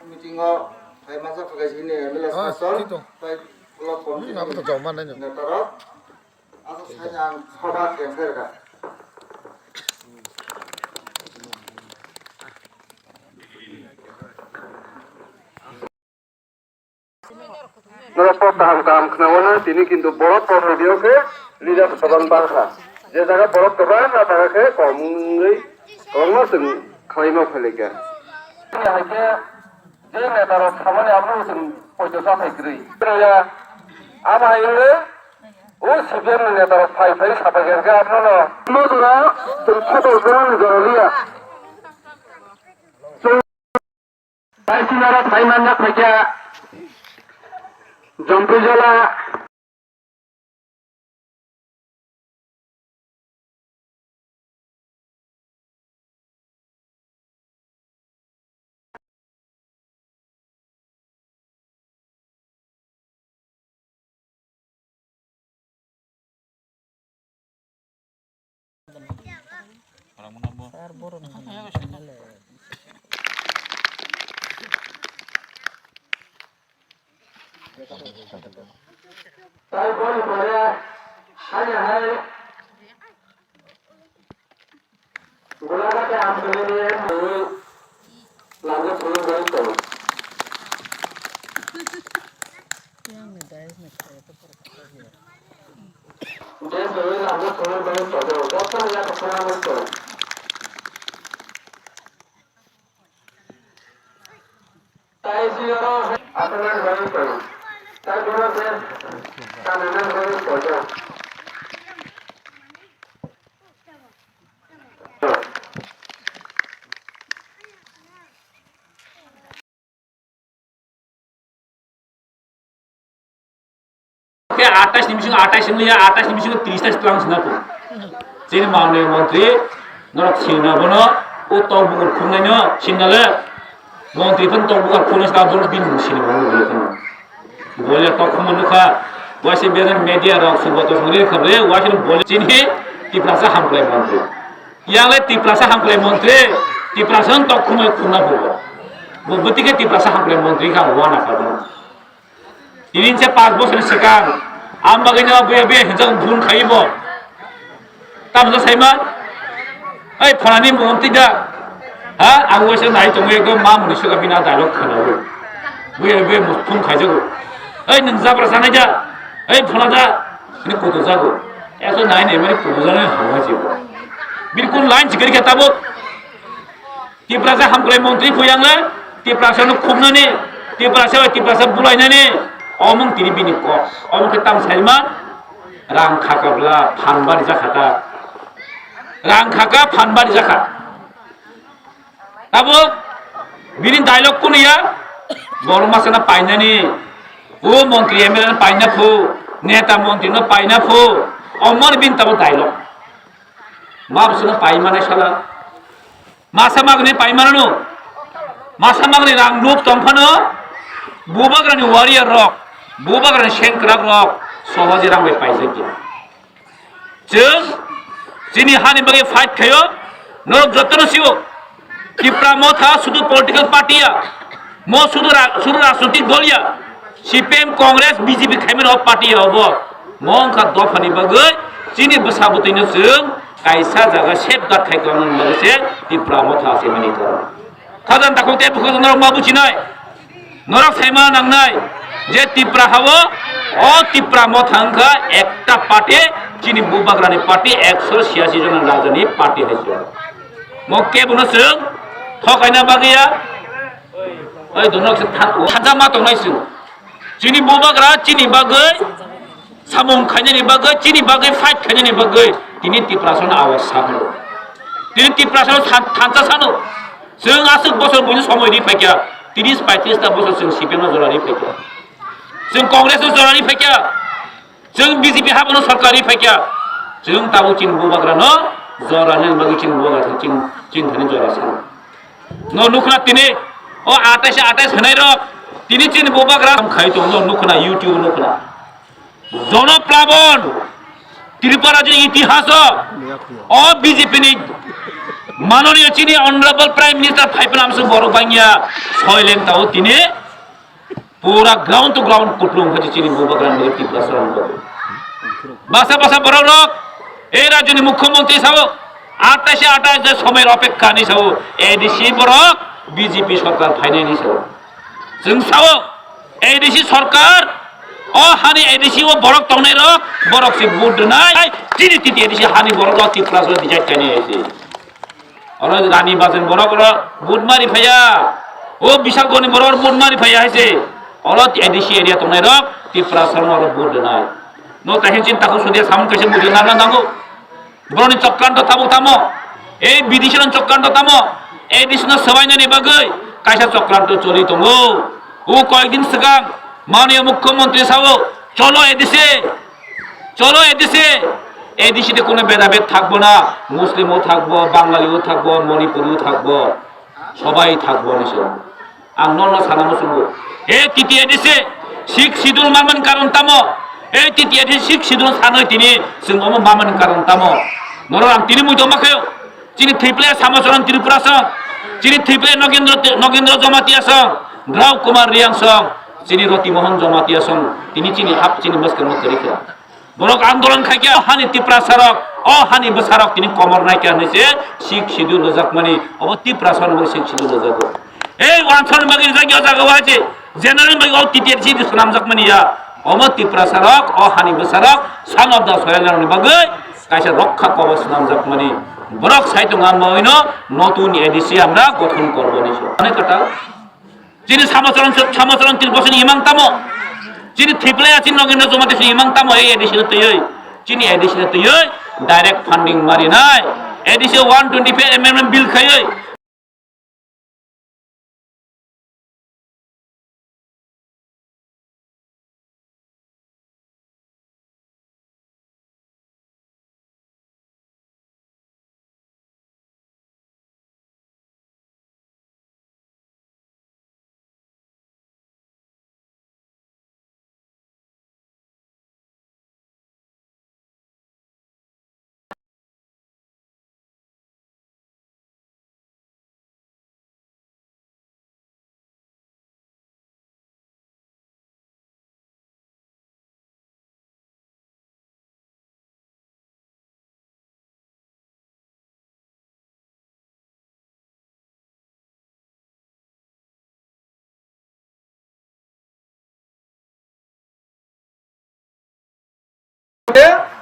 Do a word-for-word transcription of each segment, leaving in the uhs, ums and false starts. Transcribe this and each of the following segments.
Meeting o phai masa phai sini M L A Ah, session, sito. Tai block Hmm, committee abo to joma nai no. Netarok. Asa sai ang soba cancel ka. Norok kok kaham kaham khnawana, tini kintu borok kok radio khe leader kwbang bangkha. Je jaga borok kwbang, a jaga khe kom wngwi kwbangma chwng khlaima phailaikha. Hai khe je netarok samani abono chwng poito chathai kwrwi. Abo hai wngwi o C P M ni netarok phai phai sapai kha khe abono. Mo jora chwng photo borok ni jora liya. Chwng Bai sinaro phai manna phaikha Jampui jala. Sir, borok ni Tai boni pore, hai hai. Gulagate amtwini mungwi lama simi bwrwi tongo. Yang ni dai ni kaya to pura kaya. Je mungwi lama simi bwrwi tongo, joto ni yato khuna mung tongo. Tai si oro asanan bwrwi tongo. Tai bwrwi se kananan bwrwi tongo. Khe atais ni bisingo, atais ni ya, atais ni bisingo tris ta tlang sina ko. Chini manoi montri norok sina bono, o tok bukur khumnai no sina le. Montri pun tok bukur khumnai sta bono bin sini bono. Bolia tok khumnai nukha. Waise bejan media rok subo to songri khabre, waise bolia chini Tiprasa hamkrai montri. Yang le Tiprasa hamkrai montri, Tiprasa tok khumnai khumna bubo. Bo bwtike Tiprasa hamkrai montri kha wana kha bono. Tini se panch bosor ni swkang, ang bagwi no buya buya hinjak bun khai bo. Tamo saima, ai phalani mung twi da. Ha, ang waisa nai tongo ekdom ma muni swkang bini dialogue khwnawi. Buya buya muthung khaijago. Ai nwng jabra sanai da. Ai phala da. Ini kutu jago. Eso nai nai mani kutu jana hawa jibo. Bilkul line chikari khe tabuk. Tiprasa hamkrai montri phuyang le, Tiprasa no khumnani, Tiprasa bai Tiprasa bulainani, omung tini bini kok, omung khe tam saima, rang khaka bla phan bari jakha ta, rang khaka phan bari jakha. Abo bini dialogue kunu ya, borok masa na painani, o montri M L A no paina phu, neta montri no paina phu, omor bini tabo dialogue. Ma bwswkno pai manai sala. Masa magni pai manano. Masa magni rang nuk tong phano. Bubagrani warrior rok, bubagrani sengkrak rok, sohoje rang bai paijak ya. Chwng chini hani bagwi fight khayo, norok jotono siwo. Tipra Motha sudu political party ya, mo sudu ra-, sudu rajnotik dol ya, C P M, Congress, B J P khaimani o party ya obo. Mo wngkha dophani bagwi chini bwsa bwtwino chwng kaisa jaga safeguard khai tongna bagwi se Tipra Motha se mani tong. Khajang takhuk tei bukhuk norok ma buchinai. Norok saima nangnai je Tipra hao o Tipra Motha wngkha ekta party, chini bubagrani party, ekso siyasi jon rajani party hai se. Mo kebono chwng thokaina bagwi ya. Oi, donok se tha-, thansa ma tongnai chwng. Chini bubagra chini bagwi samung khainani bagwi, chini bagwi fight khainani bagwi tini Tiprasano awas sano. Tini Tiprasano than-, thansa sano. Chwng aswk bosor buino somoi ri phaikha, tris paitris ta bosor chwng C P M no jora ri phaikha. Chwng Congress no jora ri phaikha. Chwng B J P habono sorkar ri phaikha. Chwng tabuk chini bubagrano jora nani bagwi chini bubagra chini, chini thani jora sano. No nukhna tini o atais atais hwnai rok tini chini bubagra khai tong no nukhna YouTube nukhna. Jonoplabon, Tripura rajyoni itihaso, o B J P ni manoniyo chini Honorable Prime Minister phaiphano amswk borok bangya, Soileng tao tini pura ground to ground kuplung haji chini bubagra ni Tiprasa rok. Basa basa borok rok, e rajyoni mukhyamantri sao, atais atais je somoy opekha ni sao, A D C borok B J P sarkar phainai ni sao. Chwng sao, A D C sarkar, o hani A D C o borok tongnai rok, borok se vote rwnai, tini titi A D C hani borok rok Tiprasa rok decide khainai hai se. Oro Rani Bazar borok oro vote mari phaiya. O Bishalgarh ni borok vote mari phaiya hai se. Oro A D C area tongnai rok Tiprasa no oro vote rwnai. No tahin chinta ko sudia samung kaisa buji nana nango. Boroni chokranto tabuk tamo. Ei bidisino chokranto tamo. A D C no swbainani bagwi kaisa chokranto choli tongo. O koyekdin swkang manya mukhyamantri sao, "Cholo A D C." Cholo A D C, A D C te kono bedabed thakbo na, Muslim o thakbo, Bangali o thakbo, Manipuri o thakbo, sobai thakbo ni se. Ang nono sana musungo. E T T A D C, Sixth Schedule manman karon tamo? E T T A D C Sixth Schedule sanoi tini, chwng omo manman karon tamo? Norok ang tini muitu ma khayo. Chini thwiplaya Samacharan Tripura song, chini thwiplaya Nogendra, Nogendra Jamatia song, Drau Kumar Riang song, chini Roti Mohan Jamatia song, tini chini hap chini maskang no kwrwi kha. Borok andolon khai khe, o hani Tiprasa rok, o hani bwsa rok tini komor nai kha hinwi se Sixth Schedule rwjakmani, obo Tiprasa no Sixth Schedule rwjago. Ei wansokni bagwi rijak ya jaga o hai se, general bagwi o T T A D C swnamjakmani ya. Omo Tiprasa rok, o hani bwsa rok, son of the soil rokni bagwi kaisa rokha kobor swnamjakmani. Borok sai tongo, ang baino notun A D C amra gothon korbo ni so. Ani kata, chini Samacharan, Samacharan Tripura ni imang tamo? Chini thwiplaya chini Nogendra Jamatia chini imang tamo? Ei A D C no twiwi, chini A D C no twiwi direct funding marinai. A D C one twenty-five amendment bill khaiwi.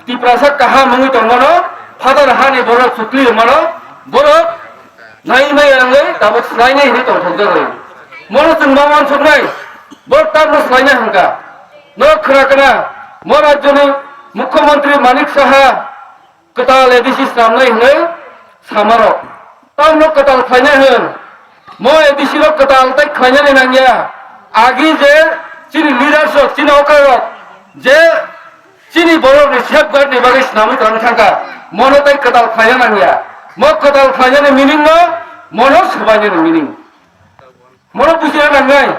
Tiprasa kaham wngwi tongmano, phatar hani borok chukli rwmano, borok nai nai wngwi tabuk swlainai hinwi tongthokjak rw. Mono chwng ma uansuknai, borok tabukno swlainai hwnkha. Norok khwna khwna, mo rajyoni Mukhyamantri Manik Saha kwtal A D C swnamnai hwnwi samarok. Tamno kwtal khlainai hwn? Mo A D C rok kwtal tei khlainani nangya. Agi je chini leaders rok, chini okra rok je chini borok ni safeguard ni bagwi swnamwi tong thangkha, mono tei kwtal khlaina nangya. Mo kwtal khlainani meaning no, mono swbainani meaning. Mono bujina nangnai.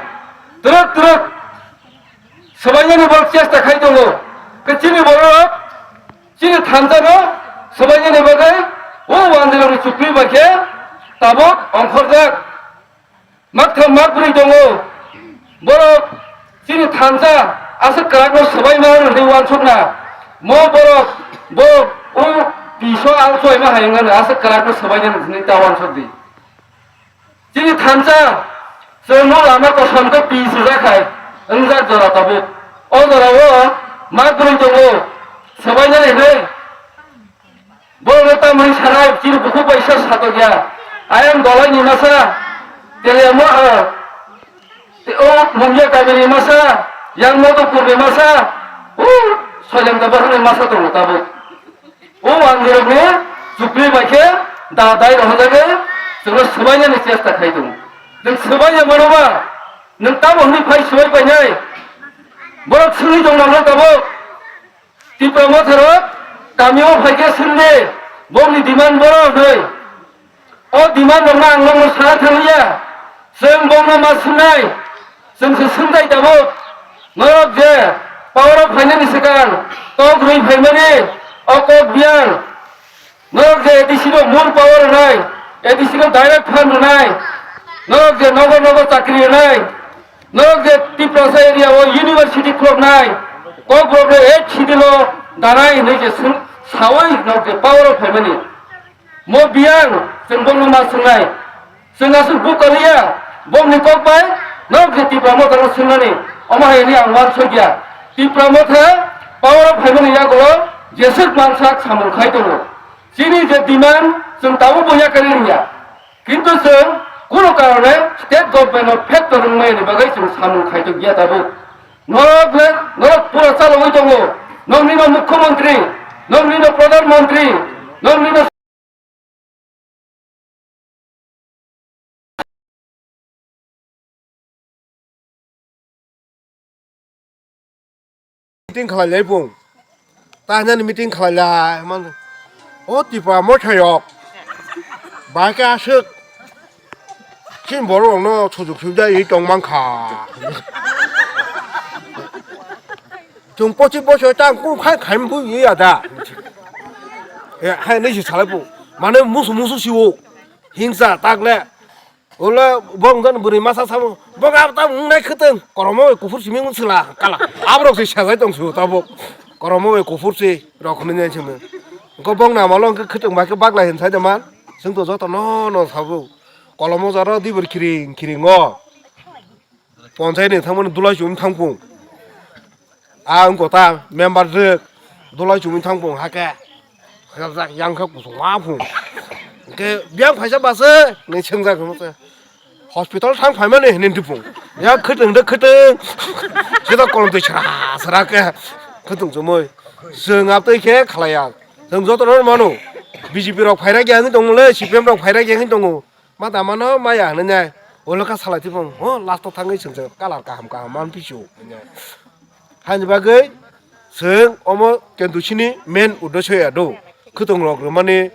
Twrwk twrwk swbainani borok chesta khai tongo. Khe chini borok chini thansa no swbainani bagwi o wanjwirokni chukli bai khe tabuk ongkhorjak. Maktham makbrwi tongo. Borok chini thansa aswk kwrak no swbaima hwnwi uansukna. Mo borok bo o piso alsoima hai wngmano aswk kwrak no swbainani hwnwi ta uansuk di. Chini thansa, chwngno lama kosom tei pi swijak hai, wngjak jora tabuk. O jorao ma kwrwi tongo, swbainani hwnwi. Borokno tamni sanai, chini bukhuk bai sa satok ya. Ayang Dolaini masa, Teliamo, ah, te o Mungia kamini masa, Yang Modopurni masa, o Soileng Debbarmani masa tongo tabuk. O wanjwirokni chukli bai khe da dai rohorjagwi chwngno swbainani chesta khai tongo. Nwng swbaina mano ba, nwng tamo hwnwi phai swbai painai? Borok swngwi tong nangno tabuk. Tipra Motha rok kamio phai khe swngdi, bongni demand boro hwnwi. O demand rokno ang nokno sana thangya, chwng bongno ma swngnai, chwng se swngjai tabuk. Norok je power o phainani swkang kok rwi phaimani, o kok biyang. Norok je A D C no mul power rwnai, A D C no direct fund rwnai. Norok je nogo nogo Chakri rwnai, norok je Tiprasa area o university khuloknai, Kokborok no eight schedule o danai hinwi je swng-, sawi norok je power o phaimani. Mo biyang chwng bono ma swngnai. Chwng aswk bukaliya, bongni kok bai norok je Tipra Motha no swngnani, omo hai hinwi ang uansukya. Tipra Motha power o phaimani yagulo jeswk mansak samung khai tongo. Chini je demand chwng tabukbo yakarwi rwngya. Kintu chwng kunu karone state government no factor wngmani bagwi chwng samung khaitokya tabuk. Norok le, norok pura chalogwi tongo. Nokni no mukhyamantri, nokni no pradhan mantri, nokni no meeting khlai lai pung. Tahnani meeting khlai lai man. O Tipra Mothayok. Bai khe aswk. Chini borok rokno sujuk sujak ri tong mankha. Chwng pochis bochor tang kung khai khai bui ya da. E, hai ni si salai pung. Mane musu musu siwo. Hingsa takle. Ulo bong jan bwrwi masa samo, bong ab tam wngnai khwtwng, koromo bai kuphur simi wng sila kala. Aborok se sajai tong su tabuk. Koromo bai kuphur se rok hwnwi nai simi. Engko bong namalo engkhe khwtwng bai khe baglai hin sai de man. Chwng to joto no no sabo. Kolomo jaro dibor khiring khiring o. Ponchai ni thangmani dulai chumui thangpung. A wngkha ta member rwk dulai chumui thangpung hake. Khajak yang khe kusung ma phung. Hingke biyang phaisa base ni swngjak hospital thang phaimani hinwi thupung. Ya khwtwng de khwtwng. Sida kolom twi sra sra khe khwtwng chumui. Chwng abtwi khe khlaiya. Chwng joto no mano. B J P rok phaira khe ang tongo le, C P M rok phaira khe ang tongo. Ma da mano maya hinwi nai. Olo kha salai thipung. Ho last o thangwi chwng chwng kalar kaham kaham man pisu. Haini bagwi chwng omo kentu chini main uddesho ya do. Khwtwng rok rwmani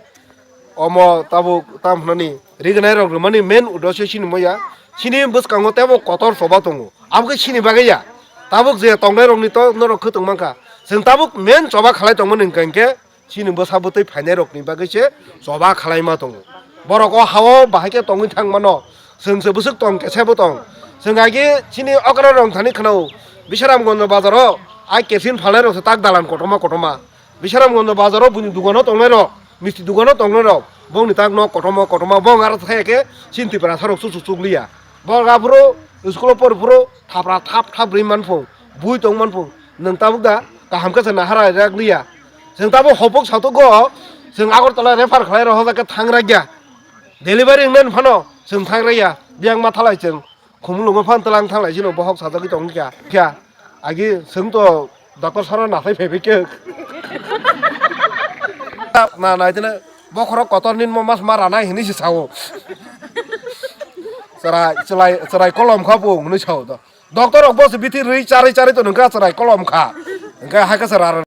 omo tabuk tam hwnani rignai rok rwmani main uddesho chini moya. Chini bwskango tebo kotor choba tongo. Abo khe chini bagwi ya. Tabuk je tongnai rokni to norok khwtwng mankha. Chwng tabuk main choba khalai tongmani hwnkha hinkhe Chini bwsa bwtwi phainairokni bagwi se choba khlaima tongo. Borok o ha-o bahai khe tongwi thang mano. Chwng se bwswk tong khe sebo tong. Chwng agi chini okra rong thani khwnao Bisramganj bazaro ai kerosene phalnairok se tak dalan kotorma kotorma. Bisramganj bazaro buini dukano tongnairok, misti dukano tongnairok, bongni tak nok kotorma kotorma bong aro thaya khe chini Tiprasarok chuchuk chukliya. Borok aphuru school-o pori phuru thapra thap thap rwi manphung, bui tong manphung, nwng tabuk da kaham khe se nahara rak liya. Chwng tabuk hopok satok go, chwng Agartala refer khlai rw hoja khe thang rakya. Delivery wngnani phano chwng thang rakya, biyang ma thalai chwng khumulwngma phan tlang thanglai chino bohok sajagwi tong kha. Kha, agi chwng to Doctor sara nathai phaibai khe. Na naitene bokhorok kotor ninmo mas ma ranai hinwi se sao. Chwrai, chwrai, chwrai kolom kha bo hinwi sao do. Doctor rok bo se bithi rwi charwi charwi to nungkha chwrai kolom kha. Hwnkhe hai khe chwrai.